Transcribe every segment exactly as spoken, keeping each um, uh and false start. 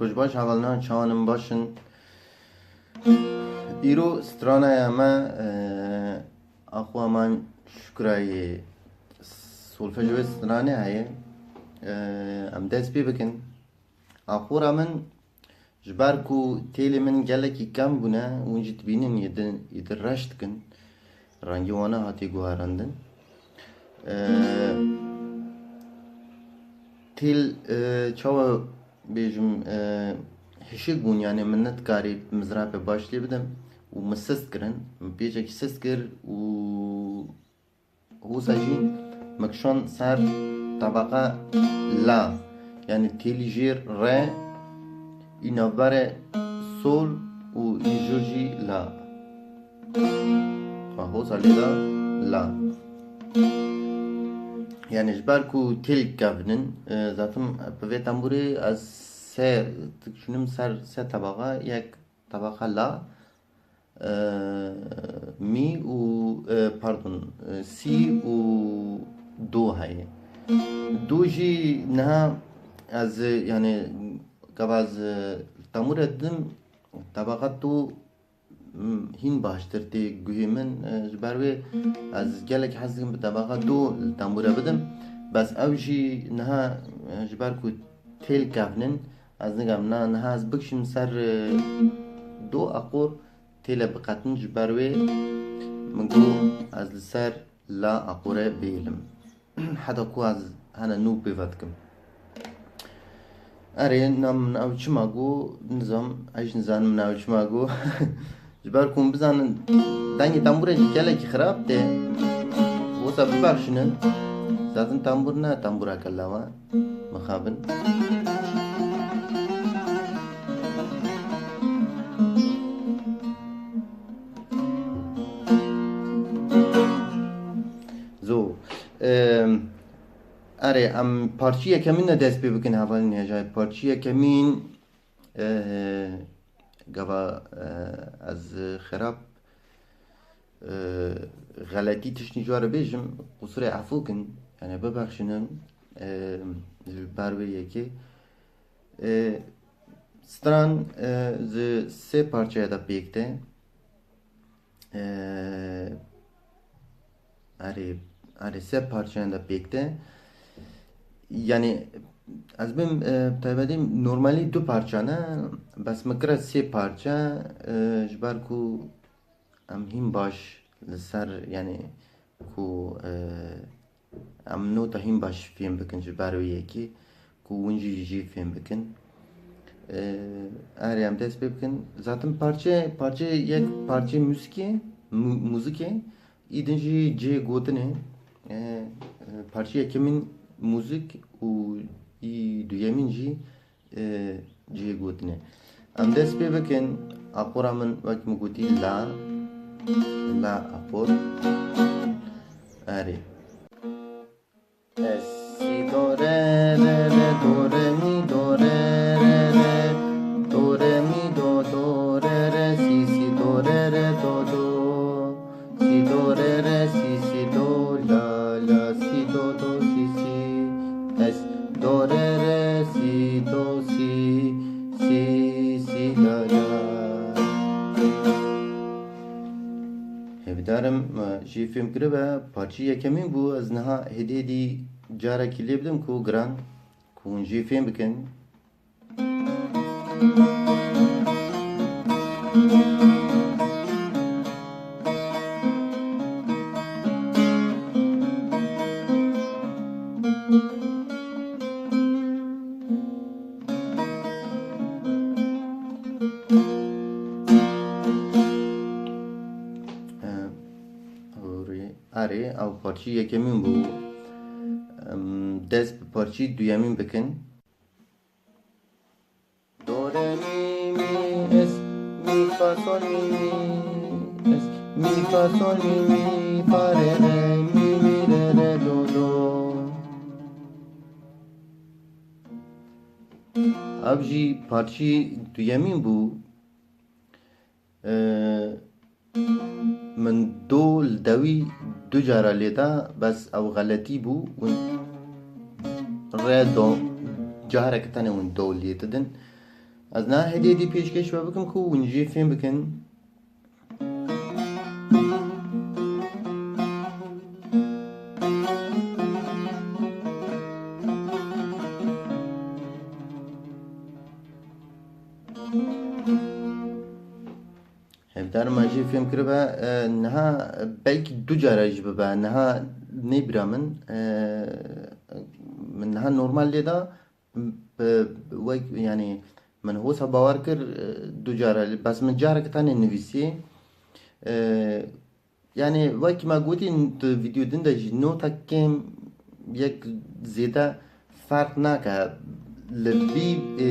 Roj baş, hevalna, çawanên baş in? Îro stranaya me, e, Axwa man Şukrayê, solfej wê stranê heye. E, em dest pê bikin. Axora min, ji ber ku têlê min gelekî kem bûne, hûn jî dibînin yê din, yê din reş dikin. Rengê wana hatiye guherandin. E, têl, e, çawa bêjim, e, hişik bûn, yanî min nedikarî mizrapê baş lê bidim û min sist kirin. Min pêcekî sist kir û Hosa jî min kişand ser tebeqa la, yanî têlî jêr re, î navberê sol û î jûr jî la. Xwe hosa lê da la. Yanî ji ber ku têl kevin in, e, zaten bi vê tembûrê ez sê, tu şûnim ser sê tebeqa, yek tebeqa la, e, mî û, e, pardon, e, sî û do heye. Do jî niha ez, e, yanî gava ez, e, tembûrê didim, tebeqa do, m, hîn baştir tê guhê min, e, ji ber wê ez gelek hez dikim bi tebeqa do li tembûrê bidim. Bes ew jî niha, e, ji ber ku têl kevnin, ez nigam na, niha ez bikişim ser, e, do aqor, têle biqetin, ji ber wê min got ez li ser la aqore bihêlim. Heta ku ez hene nû pê ve dikim. Erê, na min ew çima got, nizam, ez jî nizanim min ew çima got. Ji ber ku hûn bizanin, dengê tembûrê jî gelekî xirab tê. Wisa bibexşînin. Zaten tembûr ne tembûreke law e. Mixabin. Zo. Em, erê, em parçeyê yekemîn de dest pê bikin, hevalên hêjayê. Parçeyê yekemîn, e, gava, e, ez xerab, e, xeletî tiştî ji we re bêjim, qusûrê efû kin, yanî bibexşînin, e, ji ber wê yekê. E, stran, e, ji sê parçeya de pêk tê. E, erê, erê, sê parçeyan de pêk tê. Yanî, ez bim, e, taybetî normalî du parça ne, bes min kire sê parça, e, ji ber ku em hîn baş li ser, yanî, ku, e, em nota hîn baş fêm bikin ji ber wê yekê, ku hûn jî jî fêm bikin. E, erê, em dest pê bikin. Zaten parçe, parçe yek parçe muzikê, mu-, muzikê, î din jî cihê gotinê. E, e, parçe yekemîn muzik û î duyemîn jî e, cihê gotinê. Em dest pê bikin, aqora min wek min gotî la, la aqor. Erê. Es, si, do, re, re, re, do, re, mi, do, re, re, re, do, re, mi, do, do, re, re, si, si, do, re, re, do, do. Si, do, re, re, si, si, do, la, la, si, do, do, si, si. Es, do, re, re, si, Jî fêm kiribe, parçî yekemîn bû. Ez niha hêdî hêdî carekî lê bidim ku giran, ku hûn jî fêm bikin. Erê, ew parçî yekemîn bû. Em dest bi parçî duyemîn bikin. Do, re, mi, mi, es, mi, fa, sol, mi, mi, es, mi, fa, sol, mi, mi, fa, re, re, mi, mi, re, re, do, do. Ev jî parçî duyemîn bû. Ee, Min do li dewî du cara lê da, bes ew xeletî bû. Hûn re do, careke tenê hûn do lê didin. Ez niha hêdî hêdî pêşkêş we bikim ku hûn jî fêm bikin. Hêvdar me jî fêm kiribe, e, niha belkî du cara jî bibe. Niha nê bira min, e, min niha normal lê da, bi, wek, yanî min hosa bawer kir, e, du cara lê, bes min careke tenê nivîsî. E, Yanî wekî me gotî, tu vîdeo din de jî nota kêm yek zêde ferq nake. Li vî, e,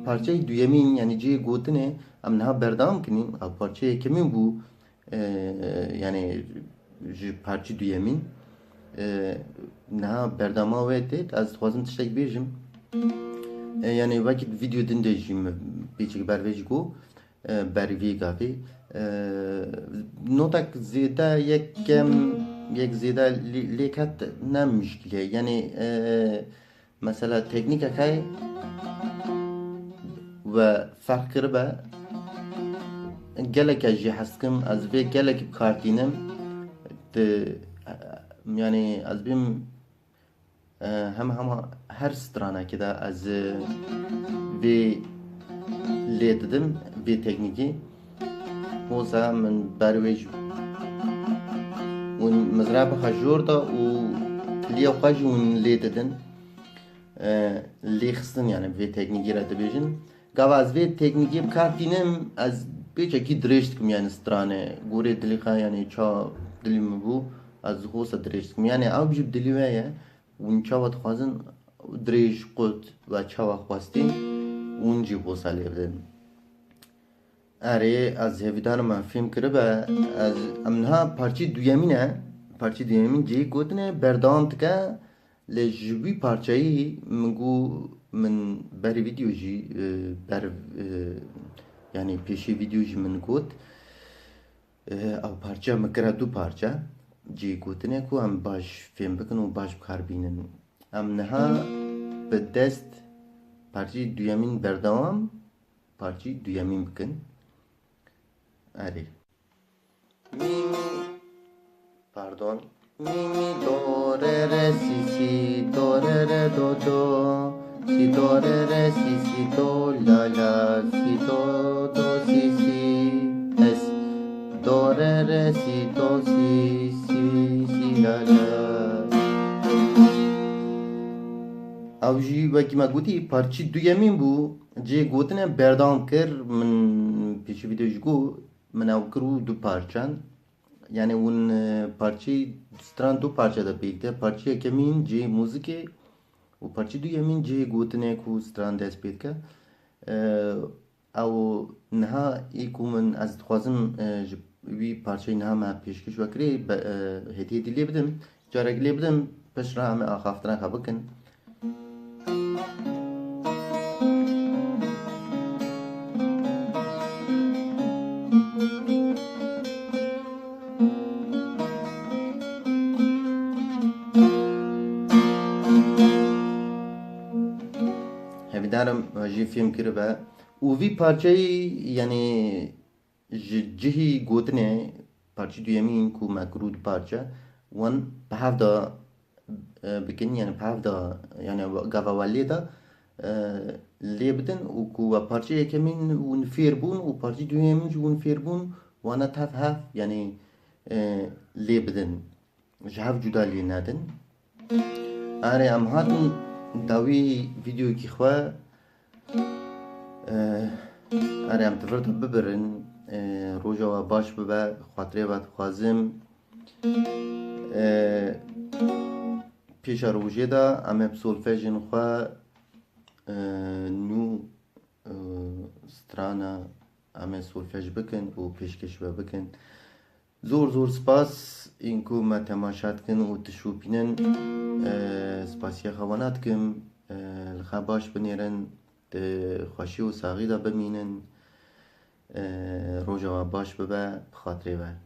parçeyê duyemîn, yanî cihê gotinê em niha berdewam kinîn, ew parçeyê yekemîn bû, e, yanî ji parçeyê duyemîn, e, niha berdewama wê tê, ez dixwazim tiştek bêjim. E, yanî wekî vîdeo din de jî min pêçek ber vê jî got. E, berî vê gavê, e, notek zêde, yek kem, yek zêde lê-, lêket ne muşkil e. Yanî, e, mesela teknîkek heye we ferq kiribe. Gelek ez jî hez dikim, ez vê gelekî bi kar tînim. Di, yanî ez bêm E, hema hema her stranekê de ez, e, vê lê didim, vê teknîkê. Hosa min ber wê jî hûn mizraba xwe jor da û tiliya xwe jî hûn lê didin. E, lê xistin, yanî vê teknîkê re dibêjin. Gava ez vê teknîkê bi kar tînim, ez pêçekî dirêj dikim, yanî stranê. Gorê dilê xwe, yanî ça dilê min bû, ez hosa dirêj dikim. Yanî ew jî bi dilê we ye. Hûn çawa dixwazin dirêj, qut ve çawa xwestî, hûn jî hosa lê bidin. Erê, ez hêvîdar im me fêm kiribe. Ez, em niha parçî duyemîn e. Parçî duyemîn cihê gotinê berdewam dike. Lê ji wî parçeyî min got, min berî vîdeo jî, e, ber, e, yanî pêşî vîdeo jî min got. Eh, ew parçe min kira du parçe. Cihê gotinê ku em baş fêm bikin û baş bi kar bînin. Em niha bi dest parçeyê duyemîn berdewam, parçeyê duyemîn bikin. Erê. Mi, mi, pardon. Mi, mi, do, re, re, si, si, do, re, re, do, do, si, do, re, re, si, si, do, la, la, si, do, do, si, si, es, do, re, re, si, do, si, si, si, la, la. Ew jî wekî me gotî parçî duyemîn bû. Cihê gotinê berdewam kir. Min pêşî vîdeo jî got, min ew kir û du parçan. Yanî hûn, e, parçeyê stran du parça de pêk de. Parçe yekemîn cihê muzikê û parçe duyemîn cihê gotinê ku stran dest pê dike. E, ew niha ê ku min ez dixwazim, e, ji wî parçeyê niha me pêşkêş vekirê, be, e, hêdî hêdî lê bidim. Carek lê bidim, piştre em ê axaftina xwe bikin. Hêvîdar im jî fêm kiribe. Û vî parçeyî, yanî ji cihî gotinê parçî duyemîn ku me kirû di parçe, wan bi hev de, e, bikin, yani bi hev de, yani gava we lê de, e, lê bidin û ku we parçe yekemîn hûn fêr bûn û parçî duyemîn jî hûn fêr bûn, wana tev hev, yani, e, lê bidin. Ji hev cuda lê nedin. Erê, em hatin dawî vîdeoyekî xwe. Eh, erê, em di vir de bibirin. Eh, roja we baş bibe, xatirê we dixwazim. Eh, pêşa rojê de em ê bi solfejên xwe, eh, nû, eh, strana em ê solfej bikin û pêşkêş we bikin. Zor zor spas ên ku me temaşa dikin û dişopînin. Eh, spasiya xwe wana dikim. Eh, li xwe baş binêrin, di xweşî û saxî de bimînin. Eh, roja we baş bibe, bi xatirê we.